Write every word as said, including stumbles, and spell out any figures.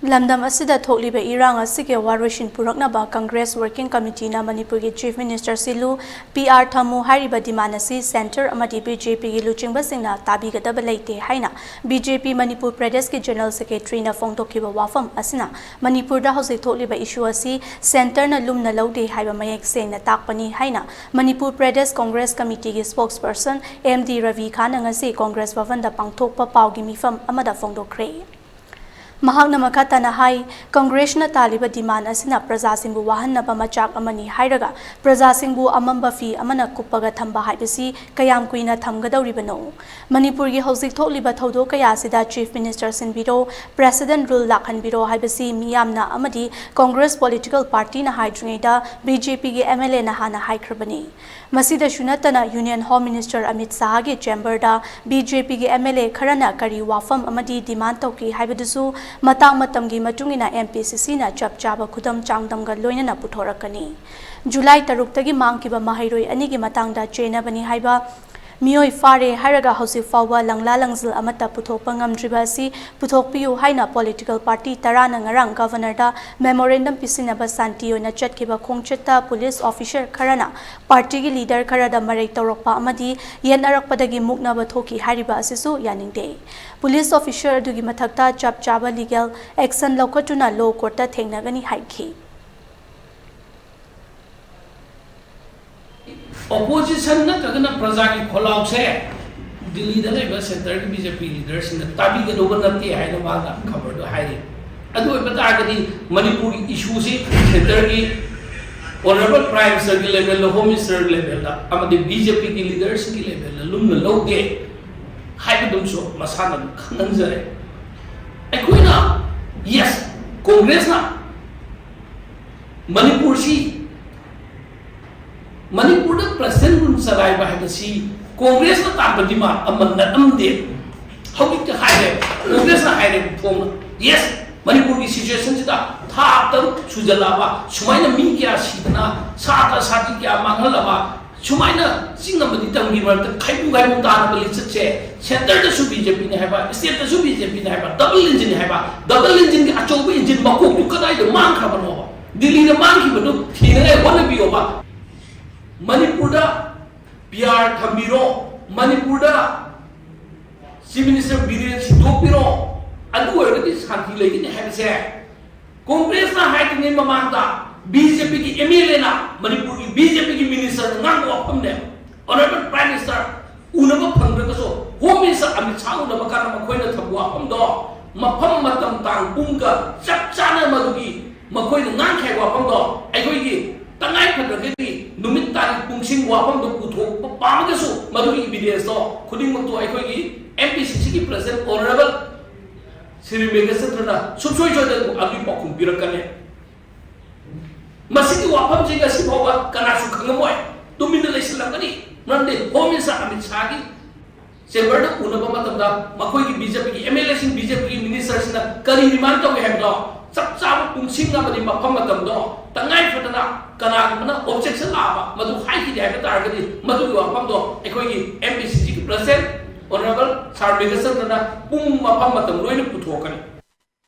ꯂꯝꯗꯝ ꯑꯁꯤꯗ ꯊꯣꯛꯂꯤꯕ ꯏꯔꯥꯡ ꯑꯁꯤꯒꯤ ꯋꯥꯔꯣꯏꯁꯤꯟ ꯄꯨꯔꯛꯅꯕ Congress Working Committeeꯅ ꯃꯅꯤꯄꯨꯔꯒꯤ Chief Minister ꯁꯤꯜꯂꯨ, ꯄꯤ ꯑꯥꯔ ꯊꯝꯃꯨ ꯍꯥꯏꯔꯤꯕ demand ꯑꯁꯤ Centre ꯑꯃꯗꯤ ꯕꯤ ꯖꯦ ꯄꯤꯒꯤ ꯂꯨꯆꯤꯡꯕꯁꯤꯡꯅ ꯇꯥꯕꯤꯒꯗꯕ ꯂꯩꯇꯦ ꯍꯥꯏꯅ ꯕꯤ ꯖꯦ ꯄꯤ ꯃꯅꯤꯄꯨꯔ ꯄ꯭ꯔꯗꯦꯁꯀꯤ General Secretaryꯅ ꯐꯣꯡꯗꯣꯛꯈꯤꯕ ꯋꯥꯐꯝ ꯑꯁꯤꯅ ꯃꯅꯤꯄꯨꯔꯗ ꯍꯧꯖꯤꯛ ꯊꯣꯛꯂꯤꯕ issue ꯑꯁꯤ Centreꯅ ꯂꯨꯝꯅ ꯂꯧꯗꯦ ꯍꯥꯏꯕ ꯃꯌꯦꯛ ꯁꯦꯡꯅ ꯇꯥꯛꯄꯅꯤ ꯍꯥꯏꯅ ꯃꯅꯤꯄꯨꯔ ꯄ꯭ꯔꯗꯦꯁ Congress Committeeꯒꯤ spokesperson ꯑꯦꯝ ꯗꯤ ꯔꯕꯤꯈꯥꯅ ꯉꯁꯤ Congress ꯚꯕꯟꯗ ꯄꯥꯡꯊꯣꯛꯄ ꯄꯥꯎꯒꯤ ꯃꯤꯐꯝ ꯑꯃꯗ ꯐꯣꯡꯗꯣꯛꯈ꯭ꯔꯦ꯫ ꯃꯍꯥꯛꯅ ꯃꯈꯥ ꯇꯥꯅ ꯍꯥꯏ, Congressꯅ ꯇꯥꯜꯂꯤꯕ demand ꯑꯁꯤꯅ ꯄ꯭ꯔꯖꯥꯁꯤꯡꯕꯨ ꯋꯥꯍꯟꯅꯕ ꯃꯆꯥꯛ ꯑꯃꯅꯤ ꯍꯥꯏꯔꯒ ꯄ꯭ꯔꯖꯥꯁꯤꯡꯕꯨ ꯑꯃꯝꯕ ꯐꯤ ꯑꯃꯅ ꯀꯨꯞꯄꯒ ꯊꯝꯕ ꯍꯥꯏꯕꯁꯤ ꯀꯌꯥꯝ ꯀꯨꯏꯅ ꯊꯝꯒꯗꯧꯔꯤꯕꯅꯣ? ꯃꯅꯤꯄꯨꯔꯒꯤ ꯍꯧꯖꯤꯛ ꯊꯣꯛꯂꯤꯕ ꯊꯧꯗꯣꯛ ꯀꯌꯥ ꯑꯁꯤꯗ Chief Minister ꯁꯤꯟꯕꯤꯔꯣ, President Rule ꯂꯥꯛꯍꯟꯕꯤꯔꯣ ꯍꯥꯏꯕꯁꯤ ꯃꯤꯌꯥꯝꯅ ꯑꯃꯗꯤ Congress political partyꯅ ꯍꯥꯏꯗ꯭ꯔꯤꯉꯩꯗ ꯕꯤ ꯖꯦ ꯄꯤꯒꯤ ꯑꯦꯝ ꯑꯦꯜ ꯑꯦꯅ ꯍꯥꯟꯅ ꯍꯥꯏꯈ꯭ꯔꯕꯅꯤ꯫ ꯃꯁꯤꯗꯁꯨ ꯅꯠꯇꯅ Union Home Minister ꯑꯃꯤꯠ ꯁꯥꯍꯒꯤ chamberꯗ ꯕꯤ ꯖꯦ ꯄꯤꯒꯤ ꯑꯦꯝ ꯑꯦꯜ ꯑꯦ ꯈꯔꯅ ꯀꯔꯤ ꯋꯥꯐꯝ ꯑꯃꯗꯤ demand ꯇꯧꯈꯤ ꯍꯥꯏꯕꯗꯨꯁꯨ ꯃꯇꯥꯡ ꯃꯇꯝꯒꯤ ꯃꯇꯨꯡ ꯏꯟꯅ ꯑꯦꯝ ꯄꯤ ꯁꯤ ꯁꯤꯅ ꯆꯞ ꯆꯥꯕ ꯈꯨꯗꯝ ꯆꯥꯡꯗꯝꯒ ꯂꯣꯏꯅꯅ ꯄꯨꯊꯣꯔꯛꯀꯅꯤ꯫ ꯖꯨꯂꯥꯏ ꯇꯔꯨꯛꯇꯒꯤ ꯃꯥꯡꯈꯤꯕ ꯃꯍꯩꯔꯣꯏ ꯑꯅꯤꯒꯤ ꯃꯇꯥꯡꯗ ꯆꯦꯟꯅꯕꯅꯤ ꯍꯥꯏꯕ ꯃꯤꯑꯣꯏ ꯐꯥꯔꯦ ꯍꯥꯏꯔꯒ ꯍꯧꯖꯤꯛ ꯐꯥꯎꯕ ꯂꯪꯂꯥ ꯂꯪꯖꯤꯜ ꯑꯃꯠꯇ ꯄꯨꯊꯣꯛꯄ ꯉꯝꯗ꯭ꯔꯤꯕ ꯑꯁꯤ ꯄꯨꯊꯣꯛꯄꯤꯌꯨ ꯍꯥꯏꯅ political party ꯇꯔꯥꯅ ꯉꯔꯥꯡ Governorꯗ memorandum ꯄꯤꯁꯤꯟꯅꯕ ꯁꯥꯟꯇꯤ ꯑꯣꯏꯅ ꯆꯠꯈꯤꯕ ꯈꯣꯡꯆꯠꯇ police officer ꯈꯔꯅ partyꯒꯤ leader ꯈꯔꯗ ꯃꯔꯩ ꯇꯧꯔꯛꯄ ꯑꯃꯗꯤ ꯌꯦꯠꯅꯔꯛꯄꯗꯒꯤ ꯃꯨꯛꯅꯕ ꯊꯣꯛꯈꯤ ꯍꯥꯏꯔꯤꯕ ꯑꯁꯤꯁꯨ ꯌꯥꯅꯤꯡꯗꯦ꯫ Police officer ꯑꯗꯨꯒꯤ ꯃꯊꯛꯇ ꯆꯞ ꯆꯥꯕ legal action ꯂꯧꯈꯠꯇꯨꯅ law courtꯇ ꯊꯦꯡꯅꯒꯅꯤ ꯍꯥꯏꯈꯤ꯫ Opposition ꯅꯠꯇ꯭ꯔꯒꯅ ꯄ꯭ꯔꯖꯥꯒꯤ ꯈꯣꯜꯂꯥꯎꯁꯦ ꯗꯤꯜꯂꯤꯗ ꯂꯩꯕ centreꯒꯤ ꯕꯤ ꯖꯦ ꯄꯤ leaderꯁꯤꯡꯅ ꯇꯥꯕꯤꯒꯗꯧꯕ ꯅꯠꯇꯦ ꯍꯥꯏꯅ ꯃꯥꯅ ꯈꯕꯔꯗꯣ ꯍꯥꯏꯔꯤ꯫ ꯑꯗꯨ ꯑꯣꯏꯕ ꯇꯥꯔꯒꯗꯤ ꯃꯅꯤꯄꯨꯔꯒꯤ issueꯁꯤ centreꯒꯤ Honourable Prime Ministerꯒꯤ levelꯗ, Home Minister levelꯗ ꯑꯃꯗꯤ ꯕꯤ ꯖꯦ ꯄꯤꯒꯤ leaderꯁꯤꯡꯒꯤ levelꯗ ꯂꯨꯝꯅ ꯂꯧꯗꯦ ꯍꯥꯏꯕꯗꯨꯃꯁꯨ ꯃꯁꯥꯅ ꯑꯗꯨꯝ ꯈꯪꯍꯟꯖꯔꯦ꯫ ꯑꯩꯈꯣꯏꯅ, yes, Congressꯅ ꯃꯅꯤꯄꯨꯔꯁꯤ, ꯃꯅꯤꯄꯨꯔꯗ President Rule ꯆꯂꯥꯏꯕ ꯍꯥꯏꯕꯁꯤ Congressꯅ ꯇꯥꯟꯕ demand ꯑꯃ ꯅꯠꯂꯝꯗꯦ꯫ ꯍꯧꯖꯤꯛꯇꯤ ꯍꯥꯏꯔꯦ, Congressꯅ ꯍꯥꯏꯔꯦ ꯐꯣꯡꯅ, yes, ꯃꯅꯤꯄꯨꯔꯒꯤ situationꯁꯤꯗ ꯊꯥ ꯇꯔꯨꯛ ꯁꯨꯖꯜꯂꯛꯑꯕ, ꯁꯨꯃꯥꯏꯅ ꯃꯤ ꯀꯌꯥ ꯁꯤꯗꯅ, ꯁꯥꯇ꯭ꯔ ꯁꯥꯇ꯭ꯔꯤ ꯀꯌꯥ ꯃꯥꯡꯍꯜꯂꯕ, ꯁꯨꯃꯥꯏꯅ ꯆꯤꯡ ꯑꯃꯗꯤ ꯇꯝꯒꯤ ꯃꯔꯛꯇ ꯈꯥꯏꯕꯨ ꯈꯥꯏꯕꯨ ꯇꯥꯔꯕ ꯂꯤꯆꯠꯁꯦ, ꯁꯦꯟꯇꯔꯗꯁꯨ ꯕꯤ ꯖꯦ ꯄꯤꯅꯤ ꯍꯥꯏꯕ, ꯁ꯭ꯇꯦꯠꯇꯁꯨ ꯕꯤ ꯖꯦ ꯄꯤꯅꯤ ꯍꯥꯏꯕ, ꯗꯕꯜ ꯏꯟꯖꯤꯟ ꯍꯥꯏꯕ, ꯗꯕꯜ ꯏꯟꯖꯤꯟꯒꯤ ꯑꯆꯧꯕ ꯏꯟꯖꯤꯟ ꯃꯀꯣꯛꯇꯨ ꯀꯗꯥꯏꯗ ꯃꯥꯡꯈ꯭ꯔꯕꯅꯣꯕ? ꯗꯤꯜꯂꯤꯗ ꯃꯥꯡꯈꯤꯕꯗꯨ ꯊꯤꯅꯉꯥꯏ ꯍꯣꯠꯅꯕꯤꯌꯣꯕ꯫ ꯃꯅꯤꯄꯨꯔꯗ ꯄꯤ ꯑꯥꯔ ꯊꯝꯕꯤꯔꯣ, ꯃꯅꯤꯄꯨꯔꯗ ꯆꯤꯐ ꯃꯤꯅꯤꯁꯇꯔ ꯕꯤꯔꯦꯟ ꯁꯤꯟꯗꯣꯛꯄꯤꯔꯣ, ꯑꯗꯨ ꯑꯣꯏꯔꯒꯗꯤ ꯁꯥꯟꯇꯤ ꯂꯩꯒꯅꯤ ꯍꯥꯏꯕꯁꯦ ꯀꯣꯡꯒ꯭ꯔꯦꯁꯅ ꯍꯥꯏꯗ꯭ꯔꯤꯉꯩ ꯃꯃꯥꯡꯗ ꯕꯤ ꯖꯦ ꯄꯤꯒꯤ ꯑꯦꯝ ꯑꯦꯜ ꯑꯦꯅ ꯃꯅꯤꯄꯨꯔꯒꯤ ꯕꯤ ꯖꯦ ꯄꯤꯒꯤ ꯃꯤꯅꯤꯁꯇꯔꯅ ꯉꯥꯡꯕ ꯋꯥꯐꯝꯅꯦ꯫ ꯑꯣꯅꯔꯦꯕꯜ ꯄ꯭ꯔꯥꯏꯝ ꯃꯤꯅꯤꯁꯇꯔ ꯎꯅꯕ ꯐꯪꯗ꯭ꯔꯒꯁꯨ ꯍꯣꯝ ꯃꯤꯅꯤꯁꯇꯔ ꯑꯃꯤꯠ ꯁꯥꯍ ꯎꯅꯕ ꯀꯥꯟꯗ ꯃꯈꯣꯏꯅ ꯊꯝꯕ ꯋꯥꯐꯝꯗꯣ ꯃꯐꯝ, ꯃꯇꯝ, ꯇꯥꯡ, ꯄꯨꯡꯒ ꯆꯞ ꯆꯥꯅ ꯃꯗꯨꯒꯤ ꯃꯈꯣꯏꯅ ꯉꯥꯡꯈꯤꯕ ꯋꯥꯐꯝꯗꯣ ꯑꯩꯈꯣꯏꯒꯤ ꯇꯉꯥꯏ ꯐꯗ꯭ꯔꯒꯗꯤ ꯅꯨꯃꯤꯠ ꯇꯥꯔꯤꯛ ꯄꯨꯡꯁꯤꯡ ꯋꯥꯐꯝꯗꯣ ꯄꯨꯊꯣꯛꯄ ꯄꯥꯝꯃꯒꯁꯨ ꯃꯗꯨꯒꯤ ꯏꯕꯤꯗꯦꯟꯁꯇꯣ ꯈꯨꯗꯤꯡꯃꯛꯇꯣ ꯑꯩꯈꯣꯏꯒꯤ ꯑꯦꯝ ꯄꯤ ꯁꯤ ꯁꯤꯒꯤ ꯄ꯭ꯔꯁꯤꯗꯦꯟ ꯑꯣꯅꯔꯦꯕꯜ ꯁ꯭ꯔꯤ ꯃꯦꯘꯆꯟꯗ꯭ꯔꯅ ꯁꯨꯡꯁꯣꯏ ꯁꯣꯏꯗꯅ ꯑꯗꯨꯒꯤ ꯄꯥꯎꯈꯨꯝ ꯄꯤꯔꯛꯀꯅꯤ꯫ ꯃꯁꯤꯒꯤ ꯋꯥꯐꯝꯁꯤ ꯉꯁꯤ ꯐꯥꯎꯕ ꯀꯅꯥꯁꯨ ꯈꯪꯉꯝꯃꯣꯏ, ꯇꯨꯃꯤꯟꯅ ꯂꯩꯁꯤꯜꯂꯝꯒꯅꯤ꯫ ꯃꯔꯝꯗꯤ ꯍꯣꯝ ꯃꯤꯅꯤꯁꯇꯔ ꯑꯃꯤꯠ ꯁꯥꯍꯒꯤ ꯆꯦꯝꯕꯔꯗ ꯎꯅꯕ ꯃꯇꯝꯗ ꯃꯈꯣꯏꯒꯤ ꯕꯤ ꯖꯦ ꯄꯤꯒꯤ ꯑꯦꯝ ꯑꯦꯜ ꯑꯦꯁꯤꯡ, ꯕꯤ ꯖꯦ ꯄꯤꯒꯤ ꯃꯤꯅꯤꯁꯇꯔꯁꯤꯡꯅ ꯀꯔꯤ ꯗꯤꯃꯥꯟ ꯇꯧꯏ ꯍꯥꯏꯕꯗꯣ ꯆꯞ ꯆꯥꯕ ꯄꯨꯡꯁꯤꯡ ꯑꯃꯗꯤ ꯃꯐꯝ ꯃꯇꯝꯗꯣ ꯇꯉꯥꯏ ꯐꯗꯅ ꯀꯅꯥꯒꯨꯝꯕꯅ ꯑꯣꯕꯖꯦꯛꯁꯟ ꯂꯥꯛꯑꯕ ꯃꯗꯨ ꯍꯥꯏꯈꯤꯗꯦ ꯍꯥꯏꯕ ꯇꯥꯔꯒꯗꯤ ꯃꯗꯨꯒꯤ ꯋꯥꯐꯝꯗꯣ ꯑꯩꯈꯣꯏꯒꯤ ꯑꯦꯝ ꯄꯤ ꯁꯤ ꯁꯤꯒꯤ ꯄ꯭ꯔꯁꯤꯗꯦꯟ ꯑꯣꯅꯔꯦꯕꯜ ꯁꯥꯔ ꯃꯦꯘꯆꯟꯗ꯭ꯔꯅ ꯄꯨꯡ, ꯃꯐꯝ, ꯃꯇꯝ ꯂꯣꯏꯅ ꯄꯨꯊꯣꯛꯀꯅꯤ꯫